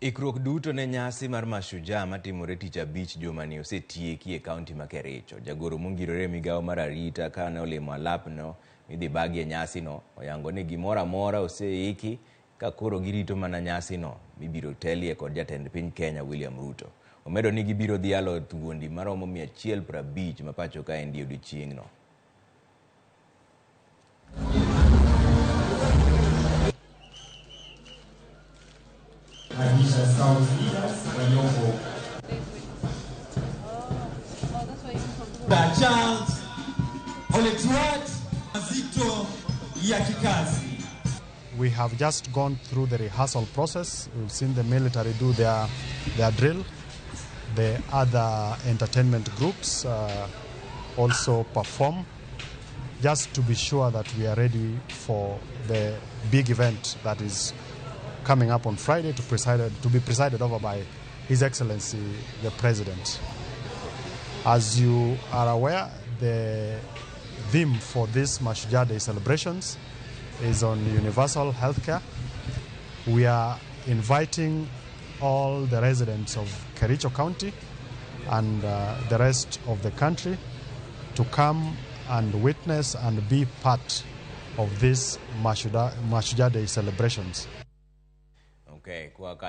Ikruok duto ne nyasi mar Mashujaa matimore tich abich jumani osetieki e kaunti ma Kericho. Jagoro mongirore e migawo mar arita kane olimo alapno midhi bagie nyasino, oyango ni gimoro amora oseiki ka koro girito mana nyasino mibiro telie kod jatend piny Kenya William Ruto. Omedo ni gibiro dhialo thuondi maromo 150 ma pacho kaendi e odiochieng'no. Agisha South Leaders walioko Charles Oletuat mazito ya kikazi. We have just gone through the rehearsal process. We've seen the military do their drill. The other entertainment groups also perform, just to be sure that we are ready for the big event that is coming up on Friday to be presided over by His Excellency the President. As you are aware, the theme for this Mashujaa Day celebrations is on universal healthcare. We are inviting all the residents of Kericho County and the rest of the country to come and witness and be part of this Mashujaa Day celebrations. Okay, kwa